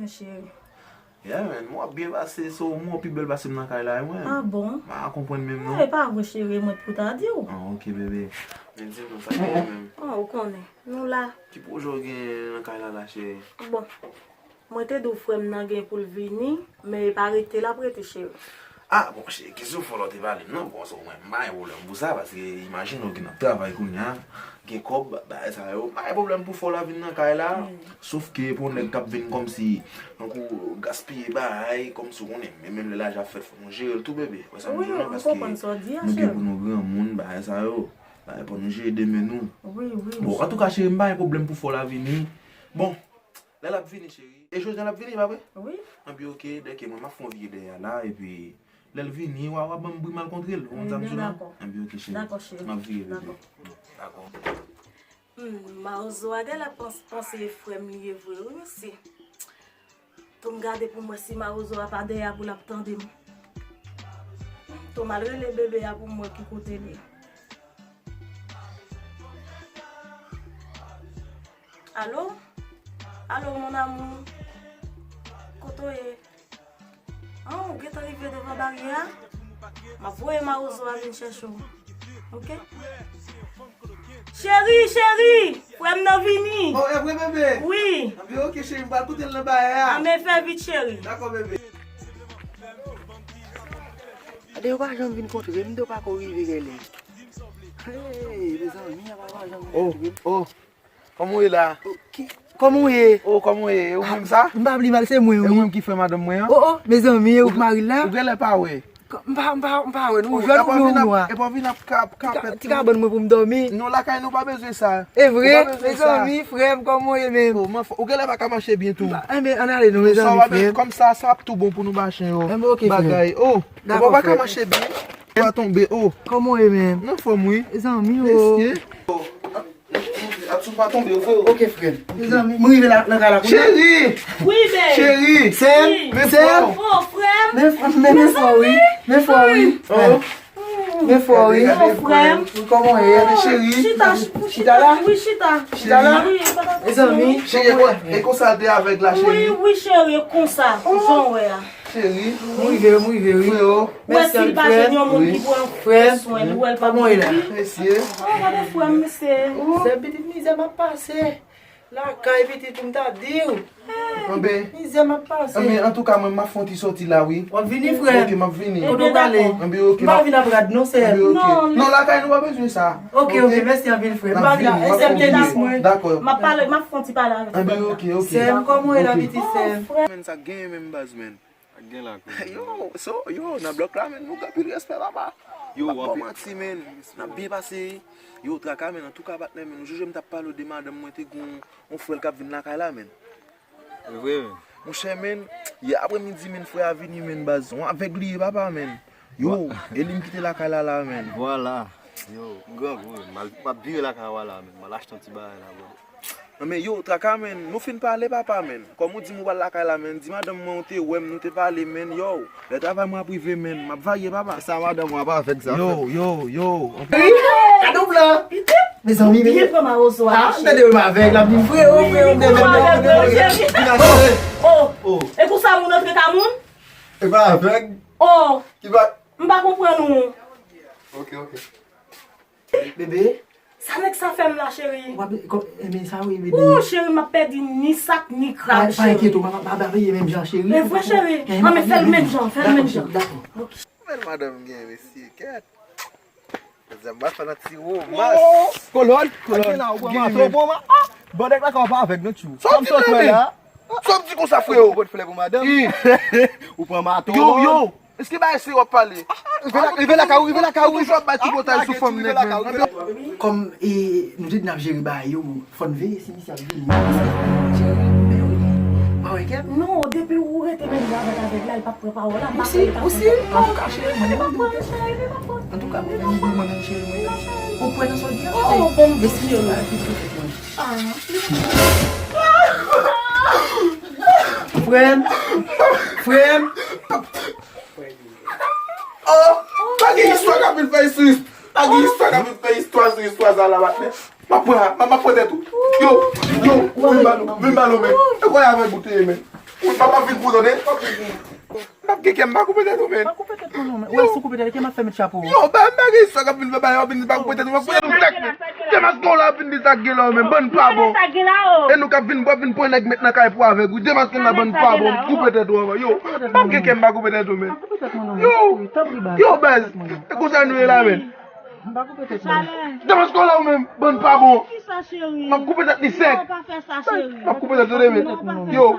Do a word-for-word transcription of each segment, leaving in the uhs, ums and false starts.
Cheri. Yeah, man. Mwen ap byen pase, so mwen pi bèl pase m nan kay la, e mwen. Ah bon? M pa konprann menm non. E pa vre, cheri, mwen t pou ta di w. Ah, ok, bebe. Men di m non, sa gen menm. Ah, ou konnen. Nou la. Ki pwojè w gen nan kay la, la, cheri? Bon. Mwen te di w frè m nan gen pou l vini, men e pa rete l ap rete, cheri. Ah, bon, cheri, ki sou fò la w te pale m nan? Bon, so mwen, m pa gen pwoblèm pou sa, paske imajine w ki nan travay kounye a, gen kòb, bagay sa yo. M pa gen pwoblèm pou fò w la vin nan kay la. Sof ke pou yon nèg k ap vin kòmsi, tankou gaspiye bagay, kòmsi w konnen, men menm lè lajan ap fèt, fò nou jere l tou, bebe. Wè sa m di w la, paske nou gen pou nou granmoun, bagay sa yo. Bagay pou nou jere demen nou. Bon, antouka, cheri, m pa gen pwoblèm pou fò w la vini. Bon, lè l ap vini, cheri. E jodi a l ap vini, pa vre? Wi. Anpi ok, dèke mwen, m ap fè yon vire dèyè a la, epi lè l vini, w a, w a ban m bri m al kontre l. Ou konn sa m di w la? Anpi ok, cheri. M ap vire, bebe. Dakò. Hmm, Mawozo a genlè pans-, panse e frè m li ye vre, wi, mesye. Tou m gade pou m wè si Mawozo a pa dèyè a pou l ap tande m. Tou m al rele bebe a pou m wè ki kote l ye. Alo? Alo, mon amour? Kote w ye? Ah, ou gentan rive devan baryè a? M ap voye Mawozo a vin chèche w. Ok? Cheri, cheri! Frè m nan vini! Oh, e vre, bebe? Wi. Anben, ok, cheri, m pral koute l nan baryè a. Anben, fè vit, cheri. Dakò, bebe. Gade, yo pa janm vin kontre m, m pako rive genlè. Hey, mezanmi, yo pa janm vin kontre m. Oh, oh. Kòman w ye la? Kòman w ye? Oh, kòman w ye? E ou menm sa? M pa pli mal, se mwen, wi. E ou menm ki frè madanm mwen an? Oh, oh, mezanmi, e ou k mari l la? Ou genlè pa wè. M pa, m pa, m pa wè nou, jwenn ou menm nwa. Epi w vin ap ka, kapèt. Ti kabann mwen pou m dòmi. Non, lakay nou pa bezwen sa. E vre? Mezanmi, frè m, kòman w ye menm? Oh, ou genlè pa ka mache byen tou. Enben, ann ale non, mezanmi, frè m. Kòm sa, sa ap tou bon pou nou ba chen yo. Enben, ok, frè m. Bagay. Oh, epi w pa ka mache byen. Pa tonbe, oh. Kòman w ye menm? Nan fòm, wi. Zanmi, oh. Mesye. Atchou pa tonbe, vre, oh. Ok, frè m. Mezanmi, m rive la, nan kay la kounye a. Cheri! Wi, bebe. Cheri! Sè m, sè m. Oh, frè m. Men, men, men fò, wi. Men fò, wi. Oh. Men fò, wi. Oh, frè m. Wi, kòman w ye? Cheri. Chita, chita la. Wi, chita. Chita la. Wi, pa ta. Mezanmi. Cheri, e konsa l te avèg la, cheri? Wi, wi, cheri, e konsa. Jan w wè a. Cheri. M rive, m rive, wi. Freo. Ou wè si l pa jwenn yon moun ki pran swen li, ou wè l pa mouri. Mesye. Oh, gade frè m, mesye. Sè pitit mizè m ap pase. Lakay pitit ou m ta di w. Anben. Mizè m ap pase. Anben, antouka, mwen, m ap fè yon ti sòti la, wi. W ap vini, frè m? Ok, m ap vini. Kote w prale? Anben, ok. M pa vin ap rad non, sè m. Anben, ok. Non, lakay nou pa bezwen sa. Ok, ok, mèsi anpil, frè m. M pa vin ap, sè m te di mwen. Dakò. M ap pale, m ap fè yon ti pale avèk frè m. Anben, ok, ok. Sè m, kòman w ye la, pitit sè m? Oh, frè m. Men sa genyen menm baz, men. Ak gen la koze. Yo, so, yo, nan blòk la, men, nou gen anpil respè, papa. Yo, m ap ba w manti, men. N ap byen pase. Yo, traka, men, antouka, patnè, men, ou sonje m t ap pale w de madanm mwen, te gen yon, yon frè l k ap vin lakay la, men. E vre, men. Monchè, men, yè apremidi, men, frè a vini, men, baz. Yon avèg li ye, papa, men. Yo, e li m kite lakay la, la, men. Vwala. Yo, m grangou, men. M al, m ap vire lakay a la, men. M al achte yon ti bagay la, bro. Non, men yo, traka, men. Nou fin pale, papa, men. Kòm ou di m ou pral lakay la, men. Di madanm mwen ou te wè m, nou te pale, men. Yo, lè travay mwen ap rive, men. M ap varye, papa. E sa madanm mwen ap avèg sa. Yo, yo, yo. Kado blan. Mezanmi, men. Byen pran mawozo a, ah, cheri. Tande yo m avèg la, vin freo, freo, m te vin avèg, cheri. Oh, oh. E konsa moun antre ka moun? E pa avèg. Oh. Ki pa. M pa konprann ou. Ok, ok. Bebe. Sa nèg sa fè m la, cheri? W ap, ko-, enben, sa wi, bebe. Oh, cheri, m ap pèdi ni sak, ni krab, cheri. Pa, pa enkyete w, m ap, m ap abiye menm jan, cheri. Men vre, cheri. Anben, fè l menm jan, fè l menm jan. Dakò, cheri, dakò. Ok. Bèl madanm gen, mesye, kèt. Zèm ba fè nan ti romans. Kolòn, kolòn. Ou pran mato, ou pran ma-, ah! Bon, nèg la ka w pa avèg, non, tchou. Sa w di la, men? Sa w di konsa, freo? Ou pot flè pou madanm? Ou pran mato. Yo, yo. Èske bagay serye w ap pale? Rive la, rive la, rive la, rive la. Ou toujou ap bay ti botay sou fanm nèg, men. Kòm, e, nou te di n ap jere bagay yo, fò n veye si misye ap vini. Paske, men wi. Pa wè kèt? Non, depi ou rete menm jan avèk avèg la, li p ap pran pawòl la. Ou si, ou si, antouka, cheri, mwen menm, antouka, mwen menm, mwen menm, cheri, mwen menm. Ou kwè nan sa w di a? Oh, bon, mesye. Frè m, frè m. Oh, pa gen istwa k ap vin fè istwa, pa gen istwa k ap vin fè istwa sou istwa sa la, patnè. M ap pran, m ap, m ap pran tèt ou. Yo, yo, vin ba nou, vin ba nou, men. E kwè avèk ou te ye, men. Ou pa pa vin pou tande. M p ap gen kè, m pa koupe tèt ou, men. Pa koupe tèt mwen non, men. Ou wè si w koupe tèt, kè m ap fè met chapo. Yo, ba m bagay sa k ap vin fè bagay, w ap vin di pa koupe tèt ou, m ap koupe tèt ou nèt, men. Demaske w la ap vin di sa k gen la, men. Bann pa bon. E nou k ap vin, w ap vin pran nèg met nan kay pou avèg, wi. Demaske l la, bann pa bon. M koupe tèt ou anvan. Yo, m p ap gen kè, m pa koupe tèt ou, men. Yo, yo, baz. E konsa nou ye la, men. Demaske w la, ou menm, bann pa bon. M ap koupe tèt li sèk. M ap koupe tèt ou, men. Yo,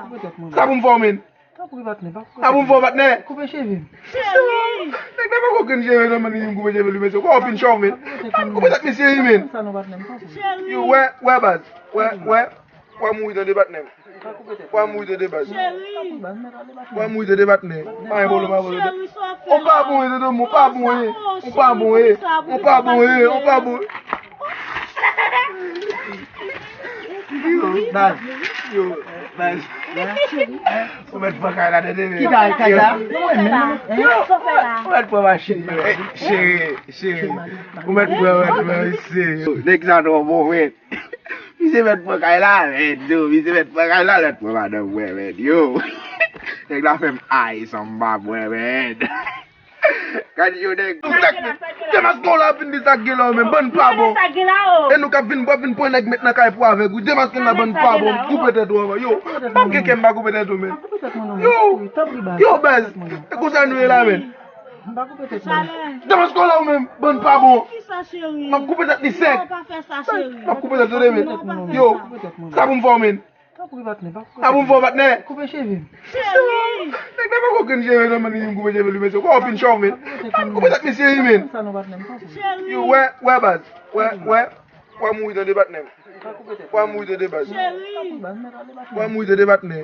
sa pou m fè w, men. Sa pou m fè w, patnè. Koupe cheve m. Cheri. Nèg la poko grenn cheve nan men li, m koupe cheve li, mesye. Kò w fin chòf, men. Koupe tèt misye, wi, men. Yo, wè, wè, baz. Wè, wè. W a mouri tande, patnè m. W a mouri tande, baz. W a mouri tande, patnè. Pa gen pwoblèm, pa gen pwoblèm. Ou pa bon, tande m, ou pa bon, e. Ou pa bon, e. Ou pa bon, e. Ou pa bon. Yo, baz. Yo, baz. Ou mèt pran kay la, tande, men. Ki kay, kay la? Yo, ou mèt pran machin, men. Cheri, cheri. Ou mèt pran, mèt pran, mesye. Nèg sa twò bon, men. Misye mèt pran kay la, men, yo. Misye mèt pran kay la, lèt pran madanm mwen, men, yo. Nèg la fè m ayi san m pa bwè, men. Gad yo, nèg. Demaske w la ap vin di sa k gen la, men, bann pa bon. E nou k ap vin, w ap vin pran nèg met nan kay pou avèg, wi. Demaske l la, bann pa bon. M koupe tèt ou anvan. Yo, m p ap gen kè, m pa koupe tèt ou, men. Yo, yo, baz. E konsa nou ye la, men. Demaske w la, ou menm, bann pa bon. M ap koupe tèt li sèk. M ap koupe tèt ou, men. Yo, sa pou m fè w, men. Sa pou m fè w, patnè. Nèg la poko grenn cheve nan men li, m koupe cheve li, mesye. Kò w fin chòf, men. Koupe tèt misye, wi, men. Yo, wè, wè, baz. Wè, wè. W a mouri tande, patnè m. W a mouri tande, baz. W a mouri tande, patnè.